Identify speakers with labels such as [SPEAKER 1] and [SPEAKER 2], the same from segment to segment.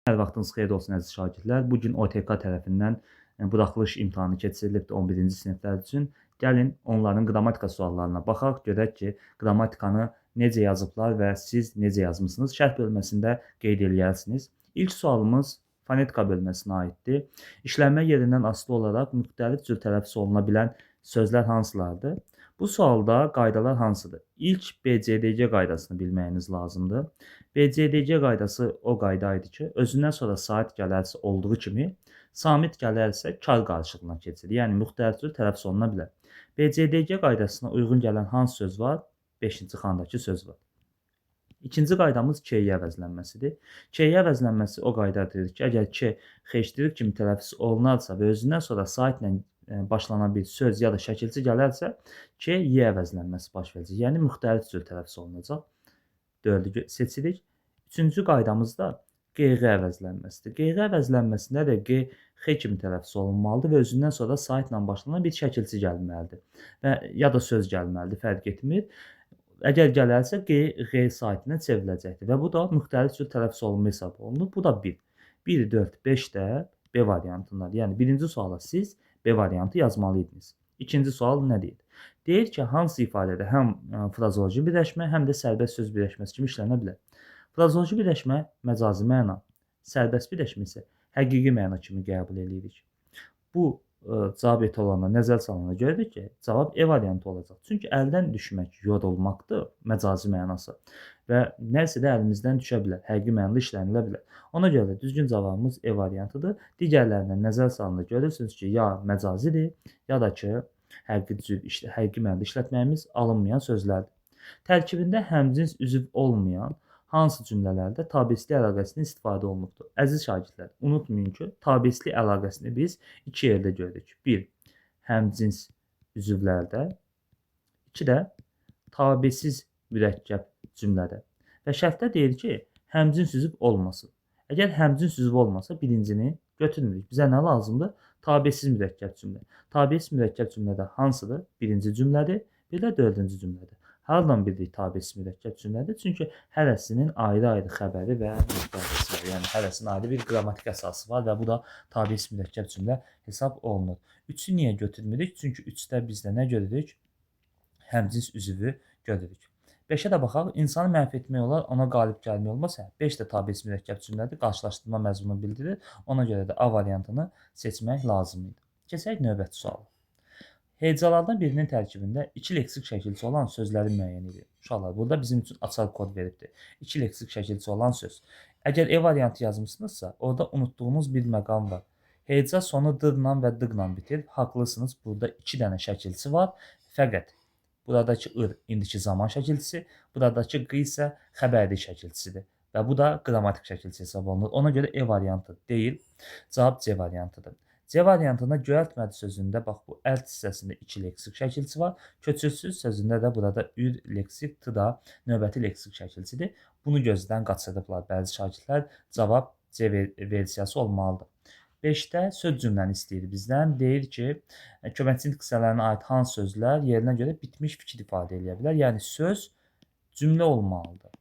[SPEAKER 1] Hər vaxtınız xeyir olsun, əziz şagirdlər. Bu gün OTK tərəfindən buraxılış imtahanı keçirilibdir 11-ci siniflər üçün. Gəlin onların qrammatika suallarına baxaq, görək ki, qrammatikanı necə yazıblar və siz necə yazmısınız. Şərh bölməsində qeyd eləyərsiniz. İlk sualımız fonetika bölməsinə aiddir. İşlənmə yerindən asılı olaraq müxtəlif cür tələffüz oluna bilən sözlər hansılardır? Bu sualda qaydalar hansıdır? İlk BCDG qaydasını bilməyiniz lazımdır. BCDG qaydası o qayda idi ki, özündən sonra saat gələrsə olduğu kimi, samit gələrsə kar qarışığına keçir. Yəni müxtəlif cür tələffüz oluna bilər. BCDG qaydasına uyğun gələn hansı söz var? 5-ci xanadakı söz var. İkinci qaydamız K-yə əvəzlənməsidir. K-yə əvəzlənməsi o qaydadır ki, əgər K xeşdirik kimi tələffüz olunarsa və özündən sonra saitlə başlanan bir söz ya da şəkilçi gələrsə, K Y əvəzlənməsi baş verəcək. Yəni müxtəlif cür tələffüz olunacaq. 4-ü seçirik. Üçüncü qaydamız da QĞ əvəzlənməsidir. QĞ əvəzlənməsində də Q X kimi tələffüz olunmalıdır və özündən sonra saitlə başlanan bir şəkilçi gəlməlidir və ya da söz gəlməlidir, fərq etmir. Əgər gələrsə Q Ğ saitinə çevriləcəkdir və bu da müxtəlif cür tələffüz olunma hesab olunur. Bu da 1. 1, 4, 5 də B variantındadır. Yəni birinci suala siz B variantı yazmalı idiniz. İkinci sual nə deyir? Deyir ki, hansı ifadədə həm frazeoloji birləşmə, həm də sərbəst söz birləşməsi kimi işlənə bilər. Frazeoloji birləşmə məcazi məna, sərbəst birləşmə isə həqiqi məna kimi qəbul edirik. Bu cavab etalonuna nəzər salanda görürük ki, cavab E variantı olacaq. Çünki əldən düşmək yorulmaqdır məcazi mənası və nəsə də əlimizdən düşə bilər, həqiqi mənada işlənilə bilər. Ona görə də düzgün cavabımız E variantıdır. Digərlərinə nəzər salanda görürsünüz ki, ya məcazidir, ya da ki, həqiqi mənada işlətməyimiz alınmayan sözlərdir. Tərkibində həmcins üzv olmayan hansı cümlələrdə tabeslik əlaqəsinin istifadə olunubdur? Əziz şagirdlər, unutmayın ki, tabeslik əlaqəsini biz iki yerdə görürük. 1. Həmcins üzvlərdə, 2 də tabesiz mürəkkəb cümlədə. Və şərtdə deyir ki, həmcins üzv olmasın. Əgər həmcins üzv olmasa, birincini götürmürük. Bizə nə lazımdır? Tabesiz mürəkkəb cümlə. Tabesiz mürəkkəb cümlədə hansıdır? Birinci cümlədir, bir də dördüncü cümlədir. Hardan bildik tabesiz mürəkkəb cümlədir? Çünki hərəsinin ayrı-ayrı xəbəri və mübtədəsi var. Yəni hərəsinin ayrı bir qrammatik əsası var və bu da tabesiz mürəkkəb cümlə hesab olunur. 3-ü niyə götürmürük? Çünki 3-də bizdə nə görürük? Həmcins üzvü görürük. 5-ə də baxaq. İnsanı məhv etmək olar, ona qalib gəlmək olmaz. Hə, 5 də tabesiz mürəkkəb cümlədir. Qarşılaşdırma məzmunu bildirir. Ona görə də A variantını seçmək lazım idi. Keçək növbəti suala. Hecalardan birinin tərkibində iki leksik şəkilçi olan sözləri müəyyən edir. Uşaqlar, burada bizim üçün açar kod veribdir. İki leksik şəkilçi olan söz. Əgər E variantı yazmısınızsa, orada unutduğunuz bir məqam var. Heca sonu d-la və d-la bitir. Haqlısınız, burada iki dənə şəkilçi var. Fəqət buradakı ır indiki zaman şəkilçisi, buradakı q isə xəbərlik şəkilçisidir. Və bu da qrammatik şəkilçi hesab olunur. Ona görə E variantı deyil, cavab C variantıdır. C variantında göyərtmədi sözündə bax bu əlt hissəsində iki leksik şəkilçi var. Köçürsüz sözündə də burada ür leksik, t da növbəti leksik şəkilçidir. Bunu gözdən qaçırdıblar bəzi şagirdlər. Cavab C versiyası olmalıdır. 5-də söz cümləni istəyir bizdən. Deyir ki, köməkçi nitq hissələrinə aid hansı sözlər yerinə görə bitmiş fikir ifadə eləyə bilər. Yəni söz cümlə olmalıdır.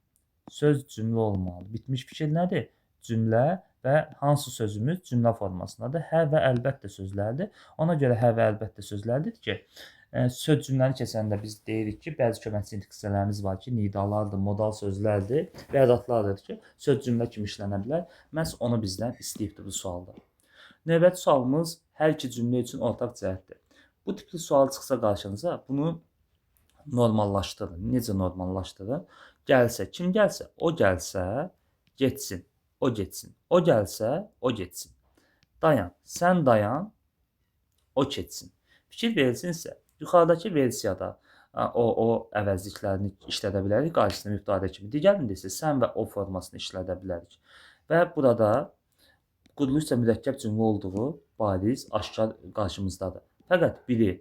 [SPEAKER 1] Söz cümlə olmalıdır. Bitmiş fikir nədir? Cümlə və hansı sözümüz cümlə formasındadır? Hə və əlbəttə sözlərdir. Ona görə hə və əlbəttə sözlərdir ki, söz cümləni keçəndə biz deyirik ki, bəzi köməkçi nitq hissələrimiz var ki, nidalardır, modal sözlərdir və ədətlardır ki, söz cümlə kimi işlənə bilər. Məhz onu bizdən istəyibdir bu sualda. Növbəti sualımız hər iki cümlə üçün ortaq cəhətdir. Bu tipli sual çıxsa qarşınıza, bunu normallaşdırın. Necə normallaşdırın? Gəlsə, kim gəlsə, o gəlsə, getsin. O getsin. O gəlsə, o getsin. Dayan, sən dayan, o ketsin. Fikir verilsinsə, yuxarıdakı versiyada o əvəzliklərini işlədə bilərik qarşısında mübtədə kimi. Digərində isə sən və o formasını işlədə bilərik. Və burada quruluşca mürəkkəb cümlə olduğu bariz, aşkar qarşımızdadır. Fəqət biri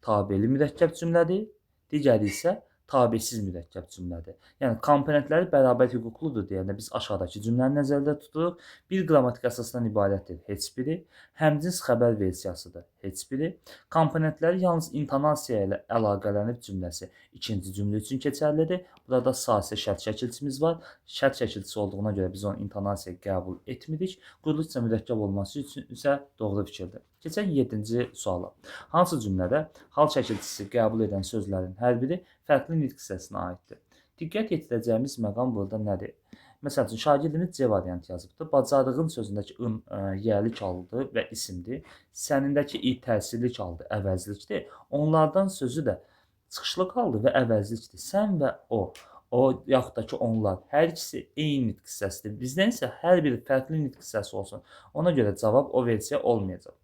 [SPEAKER 1] tabeli mürəkkəb cümlədir, digəri isə Tabesiz mürəkkəb cümlədir. Yəni komponentləri bərabər hüquqludur deyəndə biz aşağıdakı cümləni nəzərdə tuturuq. Bir qrammatik əsasdan ibarətdir heç biri. Həmcins xəbər versiyasıdır heç biri. Komponentləri yalnız intonasiya ilə əlaqələnib cümləsi ikinci cümlə üçün keçərlidir. Burada sasə şərt şəkilçimiz var. Şərt şəkilçisi olduğuna görə biz onu intonasiya qəbul etmirik. Quruluşca mürəkkəb olması üçün isə doğru fikirdir. Keçək 7-ci suala. Hansı cümlədə hal şəkilçisi qəbul edən sözlərin hər biri fərqli nitq hissəsinə aiddir? Diqqət yetirəcəyimiz məqam burada nədir? Məsəl üçün, şagirdimiz C variantı yazıbdır. Bacarığın sözündəki ın yəlik aldı və isimdir. Sənindəki i təsirlik aldı, əvəzlikdir. Onlardan sözü də çıxışlı qaldı və əvəzlikdir. Sən və o, o yaxud da ki onlar, hər ikisi eyni nitq hissəsidir. Bizdən isə hər biri fərqli nitq hissəsi olsun. Ona görə cavab o versiya olmayacaq.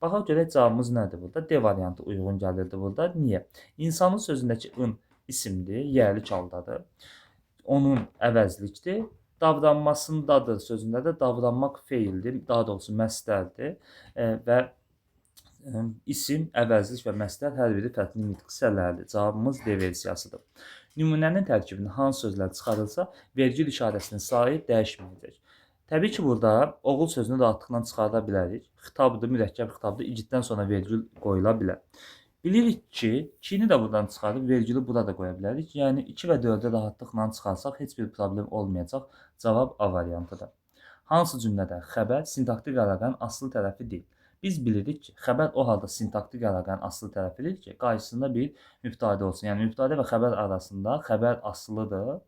[SPEAKER 1] Baxaq görək cavabımız nədir burada? D variantı uyğun gəlirdi burada. Niyə? İnsanın sözündəki ın isimdir, yəlik haldadır. Onun əvəzlikdir. Davranmasındadır sözündə də davranmaq feildir, daha doğrusu məstərdir və isim, əvəzlik və məstər hər biri fərqli nitq hissələridir. Cavabımız D versiyasıdır. Nümunənin tərkibində hansı sözlər çıxarılsa, vergül işarəsinin sayı dəyişməyəcək. Təbii ki, burada oğul sözünü rahatlıqla çıxarda bilərik. Xitabdır, mürəkkəb xitabdır. İgiddən sonra vergül qoyula bilər. Bilirik ki, 2-ni də buradan çıxarıb vergülü burada qoya bilərik. Yəni 2 və 4-ə rahatlıqla çıxarsaq heç bir problem olmayacaq. Cavab A variantıdır. Hansı cümlədə xəbər sintaktik əlaqənin asılı tərəfi deyil? Biz bilirik ki, xəbər o halda sintaktik əlaqənin asılı tərəfidir ki, qarşısında bir mübtədə olsun. Yəni mübtədə və xəbər arasında xəbər asılıdır,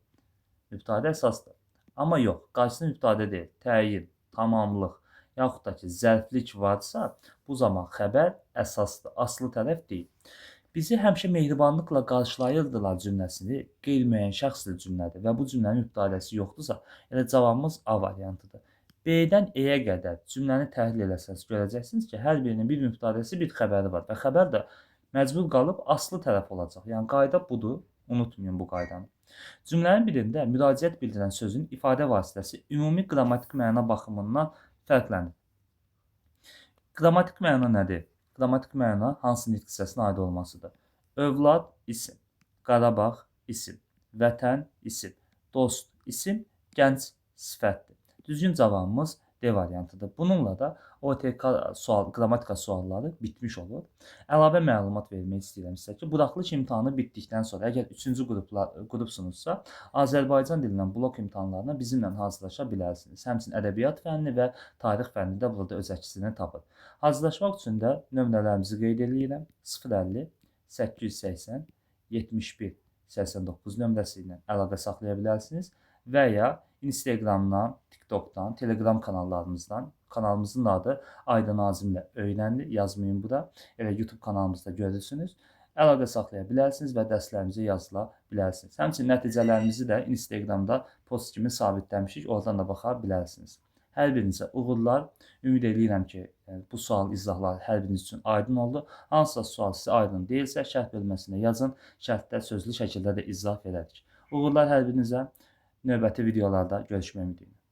[SPEAKER 1] mübtədə əsasdır. Amma yox, qarşısında mübtədə deyil, təyin, tamamlıq, yaxud da ki, zərflik varsa, bu zaman xəbər əsasdır, asılı tərəf deyil. Bizi həmişə mehribanlıqla qarşılayırdılar cümləsini qeyri-müəyyən şəxsli cümlədir və bu cümlənin mübtədəsi yoxdursa, elə cavabımız A variantıdır. B-dən E-yə qədər cümləni təhlil eləsəniz görəcəksiniz ki, hər birinin bir mübtədəsi, bir xəbəri var və xəbər də məcbur qalıb asılı tərəf olacaq. Yəni qayda budur, unutmayın bu qaydanı. Cümlənin birində müraciət bildirən sözün ifadə vasitəsi ümumi qrammatik məna baxımından fərqlənir. Qrammatik məna nədir? Qrammatik məna hansı nitq hissəsinə aid olmasıdır? Övlad isim, Qarabağ isim, vətən isim, dost isim, gənc sifətdir. Düzgün cavabımız D variantıdır. Bununla da OTK sual, qrammatika sualları bitmiş olur. Əlavə məlumat vermək istəyirəm sizə ki, buraxılış imtahanı bitdikdən sonra əgər 3-cü qrupsunuzsa, Azərbaycan dilindən blok imtahanlarına bizimlə hazırlaşa bilərsiniz. Həmçinin ədəbiyyat fənni və tarix fənni də burada öz əksini tapır. Hazırlaşmaq üçün də nömrələrimizi qeyd eləyirəm. 050 880 71 89 nömrəsi ilə əlaqə saxlaya bilərsiniz və ya Instagramdan, TikTok'dan, Telegram kanallarımızdan. Kanalımızın adı Aydın Azimlə Öyrəndir. Yazmayın bura. Elə YouTube kanalımızda görürsünüz. Əlaqə saxlaya bilərsiniz və dərslərimizə yazıla bilərsiniz. Həmçinin nəticələrimizi də Instagramda post kimi sabitləmişik. Oradan da baxa bilərsiniz. Hər birinizə uğurlar. Ümid eləyirəm ki, bu sual izahları hər biriniz üçün aydın oldu. Hansısa sual sizə aydın deyilsə, şərh bölməsində yazın. Şərhdə sözlü şəkildə də izah verərik. Uğurlar hər birinizə. Növbəti videolarda görüşmək ümidi ilə.